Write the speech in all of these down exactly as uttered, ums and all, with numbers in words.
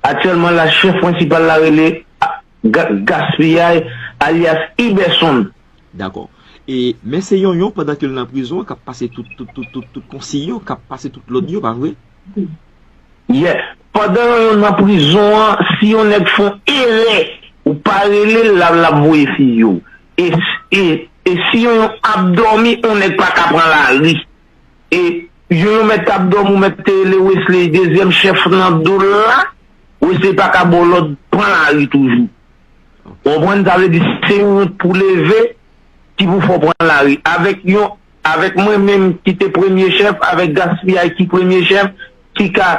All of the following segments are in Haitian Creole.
Aktyèlman la, chèf prensipal la rele Ga- Gaspiyay, alyas Iberson. Dakò. E, men se Yonyon, pandan ke l nan prizon an, k ap pase tout, tout, tout, tout, tout konsiy yo, k ap pase tout lòd yo, pa vre? Yeah. Pandan Yonyon nan prizon an, si yon nèg fè yon erè, ou pa rele l, l ap, l ap voye fizi w. E, e, e si Yonyon ap dòmi, yon nèg pa ka pran lari. E Yonyon mèt t ap dòmi, ou mèt te rele Wesley, dezyèm chèf nan do l la, Wesley pa ka ba w lòd pran lari toujou. Ou konprann? Sa vle di se yon wout pou leve ki pou fè w pran lari. Avèk yon, avèk mwen menm ki te premye chèf, avèk Gaspiyay ki premye chèf, ki ka,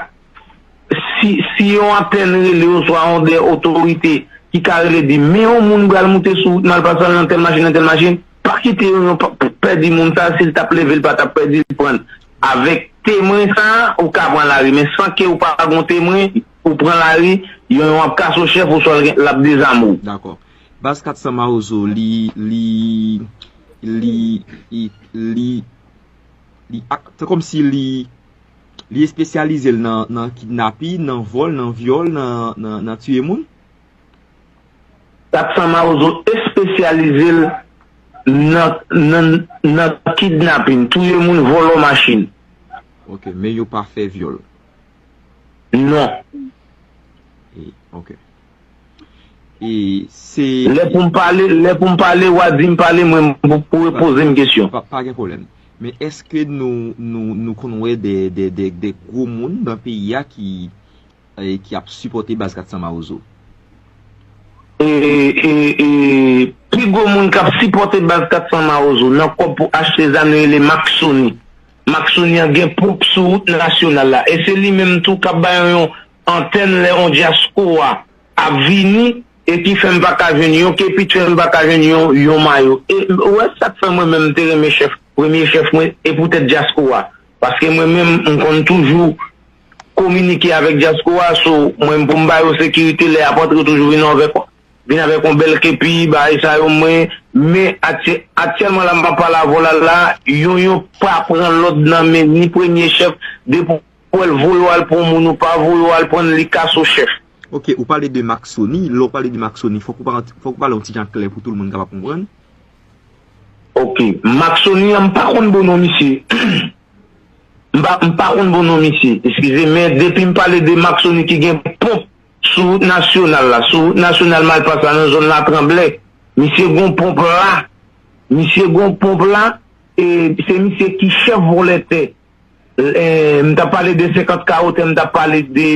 si, si yon antèn rele oswa yon de otorite ki ka rele di, men yon moun pral moute sou wout Malpasa nan tèl machin, nan tèl machin, pa kite yon, yon pa- pèdi moun sa, si l t ap leve, l pa t ap pèdi l pran. Avèk temwen sa, ou ka pran lari, men san ke ou pa gon temwen, ou pran lari, yon, yon ap kase w chèf, oswa l gen- l ap dezame w. Dakò. Baz kat san Mawozo, li, li, li, li, li, li ak, se kòmsi li, li espesyalize l nan, nan kidnapin, nan vòl, nan vyòl, nan, nan, nan tiye moun? Kat san Mawozo espesyalize l nan, nan, nan kidnapin, touye moun, vòlò machin. Ok, men yo pa fè vyòl. Non. E, ok. E se Lè pou m pale, lè pou m pale, w a di m pale, mwen pou, pou poze m kesyon. Pa, pa gen pwoblèm. Men èske nou, nou, nou konn wè de, de, de, de gwo moun nan peyi a ki, eh, ki ap sipòte baz kat san Mawozo? E, e, e, pi gwo moun k ap sipòte baz kat san Mawozo nan kòb pou achte zam yo rele Maksoni. Maksoni an gen ponp sou wout nasyonal la. E se li menm tou k ap bay yon antèn lè yon dyaspora ap vini e ki fè m pa ka jwenn yon kepi, fè m pa ka jwenn yon, yon mayo. E ou wè sa k fè mwen menm m te renmen chèf, premye chèf mwen, e poutèt dyaspora. Paske mwen menm, m konn toujou kominike avèk dyaspora, so mwen pou m ba yo sekirite lè y ap antre toujou vin avèk, vin avèk yon bèl kepi, bagay sa yo mwen, men aktyè- aktyèlman la m ap pale avè w la, la, Yonyon pa pran lòd nan men ni premye chèf, depi w wè l voye w al pran moun ou pa voye w al pran l, li kase w chèf. Ok, ou pale de Maksoni, lè w pale de Maksoni, fòk ou pa, fòk ou pale yon ti jan klè pou tout moun kapab konprann. Ok, Maksoni an, m pa konn bon non misye. M pa, m pa konn bon non misye, eskize, men depi m pale de Maksoni ki gen ponp sou wout nasyonal la, sou wout nasyonal Malpas la, nan zòn Latranblè, misye gon ponp la, misye gon ponp la, e se misye ki chèf vòlè tè. E, m t ap pale de senkant kawo tè, m t ap pale de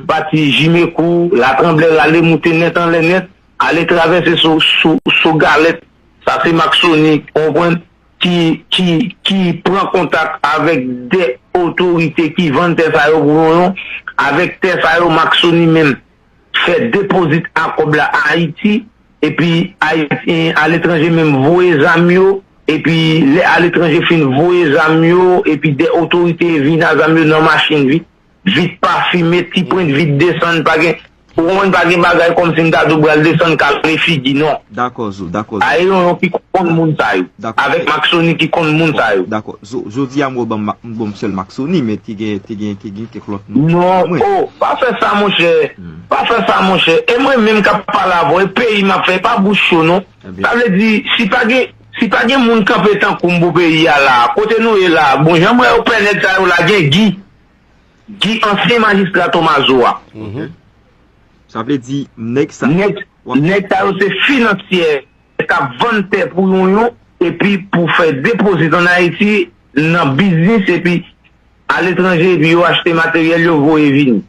pati Jimekou, Latranblè, rale moute nèt anlè nèt, ale travèse sou, sou, sou Galèt. Sa se Maksoni, ou konprann, ki, ki, ki pran kontak avèk de otorite ki vann tè sa yo pou Yonyon. Avèk tè sa yo, Maksoni menm fè depozit a kòb la Ayiti, epi Ayiti, aletranje menm voye zam yo, epi lè aletranje fin voye zam yo, epi de otorite vin a zam yo nan machin vit, vit pafime, ti pwent vit desann, pa gen, ou konprann, pa gen bagay kòmsi m ta di w pral desann kale figi, non. Dakò, Zo, dakò, Zo. A Yonyon ki konn moun sa yo. Dakò. Avèk Maksoni ki konn moun sa yo. Dakò. Zo, jodi a m wè ban m, ban m sèl Maksoni, men te gen, te gen, te gen kèk lòt non. Non, oh, pa fè sa, monchè. Pa fè sa, monchè. E mwen menm k ap pale avè w, e peyi m ap fè, e pa bouch cho, non. Sa vle di, si pa gen, si pa gen moun kanpe tankou m pou peyi a la, kote nou ye la, bon, jan m wè yo pè nèg sa yo la, gen Gi. Gi, ansyen majistra Tomazo a. Sa vle di, nèg sa. Nèg, nèg sa yo se finansyè k ap vann tè pou Yonyon, epi pou fè depozit ann Ayiti, nan biznis, epi aletranje, epi yo achte materyèl, yo voye vini.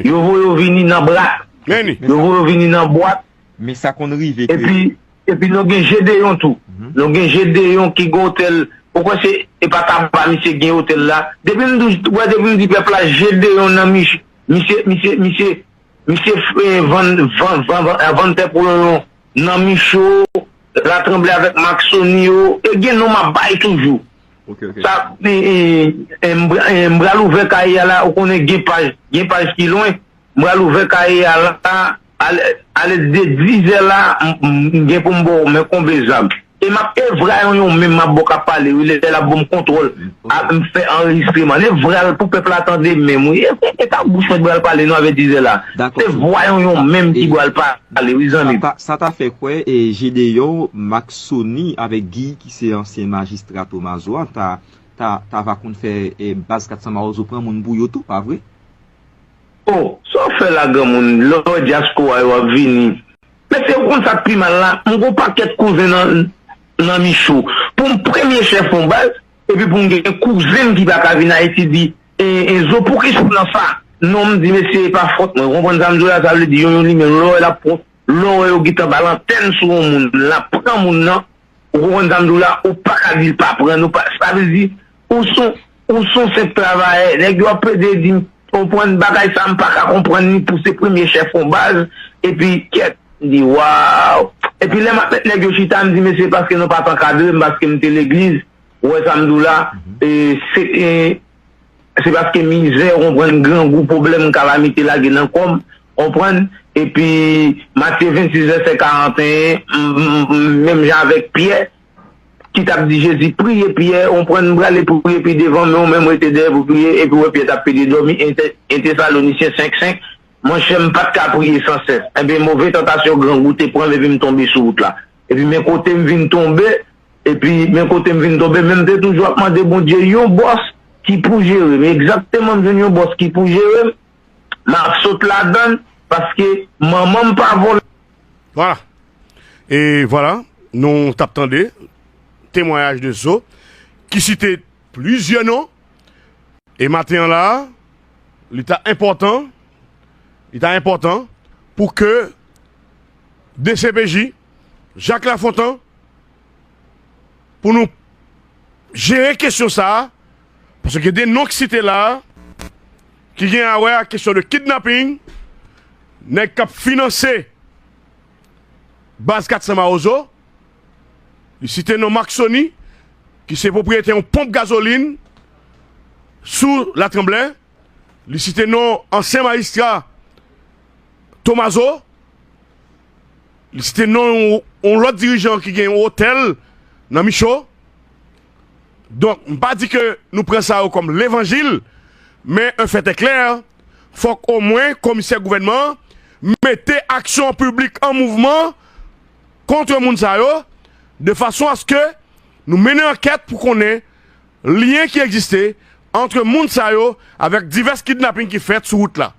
Yo voye yo vini nan bwat. Yo voye yo vini nan bwat. Men sa konn rive ke. Epi, epi nou gen Jedeyon tou. Nou gen Jedeyon ki gen otèl. Ou kwè se, e pa Taba misye gen otèl la? Depi m di, wè, depi m di pèp la, Jedeyon nan mich-, misye, misye, misye, misye, eh, vann, vann, vann, vann, eh, vann tè pou Yonyon nan Micho, Latranblè avèk Maksoni yo, e gen non m ap bay toujou. Sa, e, e, e, m pra-, e, m pral ouvè kaye a la, ou konnen gen paj, gen paj ki lwen, m pral ouvè kaye a la, ale, ale de dizè la, m, m, m gen pou m ba w men konbe zam. E m ap, e vwa yon yon menm m ap bò k ap pale, wi, lè l ap ban m kontwòl, ap m fè anrejistreman. Lè vwa l pou pèp la tande menm, wi. E, e, e ta bouch mwen pral pale non avè dizè la. Se vwa yon yon menm ki pral pale, wi, zanmi m. Sa ta, sa ta fè kwè, e, Gédéon, Maxoni avèk Guy, ki se ansyen majistra Tomazo a, ta, ta, ta va konn fè, e, baz kat san Mawozo pran moun pou yo tou, pa vre? O, sa w fè la, granmoun? Lè w wè dyaspora yo ap vini. Mesye, ou konn sa k pi mal la? M gon pakèt kouzen nan, nan Micho. Pou m premye chèf yon baz, epi pou m gen kouzen m ki pa ka vin Ayiti di, e, e, Zo, poukisa w nan sa? Non, m di, mesye, e pa fòt mwen. Ou konprann sa m di w la? Sa vle di, yon, yon limen, lè w wè l ap pran, lè w wè yo gentan ba l antèn sou yon moun, l ap pran moun nan, ou konprann sa m di w la, ou pa ka di l pa pran, ou pa, sa vle di, ou s on, ou s on senp travayè. Nèg yo ap plede di m, konprann bagay sa, m pa ka konprann li pou se premye chèf yon baz, epi kèt, m di, waw. Epi lè m ap met nèg yo chita, m di, mesye, paske nou pa t ankadre m, paske m te legliz, ou wè sa m di w la, e, se, e, se paske mizè, ou konprann, grangou, pwoblèm, kalamite lage nan kò m, konprann, epi Matye vennsis vèsè karanteyen, m, m, m, menm jan avèk Pyè, ki t ap di Jezi, priye Pyè, ou konprann, m prale priye pi devan, men ou menm rete dèyè pou priye, epi w wè Pyè t ap pede dòmi, en Te-, en Tesalonisyen senk senk, monchè, m pa t ka priye san sès. Enben, move tantasyon grangou te pran m, epi m tonbe sou wout la. Epi men kote m vin tonbe, epi men kote m vin tonbe, men m te toujou ap mande Bondye yon bòs ki pou jere m. Egzakteman, m jwenn yon bòs ki pou jere m, m ap sot ladan l, paske manman m pa vòlè. Vwala. E vwala, nou t ap tande temwayaj de Zo, ki site plizyè non. E maten an la, li ta enpòtan, li ta enpòtan pou ke D C P J, Jacques Lafontant, pou nou jere kesyon sa a, paske gen de non ki site la a, ki gen a wè ak kesyon de kidnaping, nèg k ap finanse baz kat san Mawozo, li site non Maxoni, ki se pwopriyetè yon ponp gazolin sou Latranblè, li site non ansyen majistra Tomazo, li site non yon, yon lòt dirijan ki gen yon otèl nan Micho. Donk, m pa di ke nou pran sa yo kòm levanjil, men un fait est clair, fòk omwen komisè gouvènman an mete aksyon piblik an mouvman kont moun sa yo, de fason aske nou mennen ankèt pou konnen lyen ki egziste ant moun sa yo avèk divès kidnaping ki fèt sou wout la.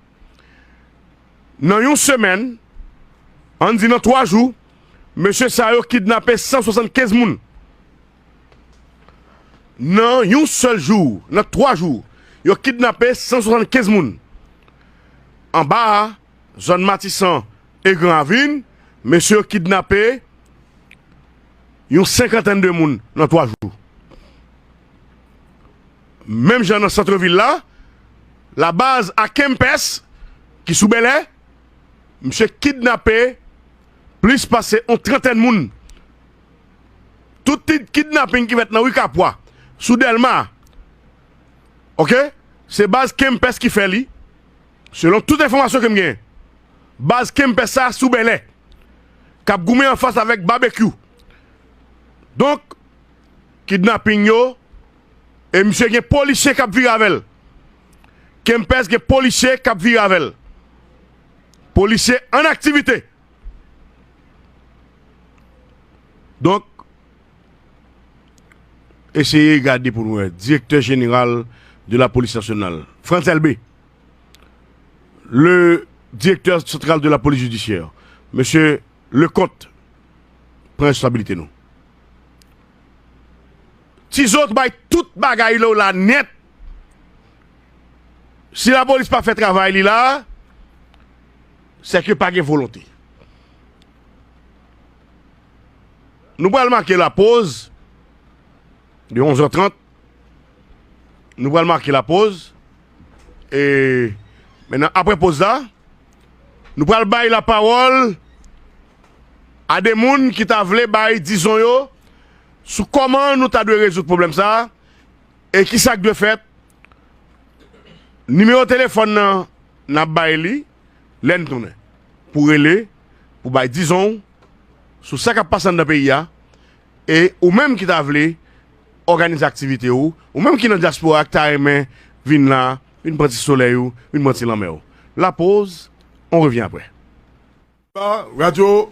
Nan yon semèn, ann di nan twa jou, mesye sa yo kidnape san swasannkenz moun. Nan yon sèl jou, nan twa jou, yo kidnape san swasannkenz moun. Anba a, zòn Matisan e Gran Ravin, mesye yo kidnape yon senkantèn de moun nan twa jou. Menm jan nan sant vil la, labaz a Kempès, ki sou Bèlè, misye kidnape plis pase yon trantèn moun. Tout ti kidnaping ki fèt nan ri Kapwa, sou Dèlma, oke, se baz Kempès ki fè li, selon tout enfòmasyon ke m genyen. Baz Kempès sa sou Bèlè, k ap goumen anfas avèk Babekyou. Donk, kidnaping yo, e misye gen polisye k ap vire avè l. Kempès gen polisye k ap vire avè l. Polisye an aktivite. Donk, eseye gade pou nou wè. Direktè jeneral de la polis nasyonal, Frantz Elbé. Le directeur central de la police judiciaire, mesye Leconte, pran responsabilite nou. Ti Zo bay tout bagay la, la nèt. Si lapolis pa fè travay li la, se ke pa gen volonte. Nou pral make lapoz de onz è trant. Nou pral make lapoz. E mentnan, apre poz la, nou pral bay lapawòl a de moun ki ta vle bay dizon yo sou kòman nou ta dwe rezoud pwoblèm sa a e ki sa k dwe fèt. Nimewo telefòn nan, n ap bay li lè n tounen, pou rele, pou bay dizon w sou sa k ap pase anndan peyi a. E ou menm ki ta vle òganize aktivite ou, ou menm ki nan dyaspora ki ta renmen vin la, vin pran ti solèy ou, vin pran ti lanmè ou. La pause, on revient après. Radyo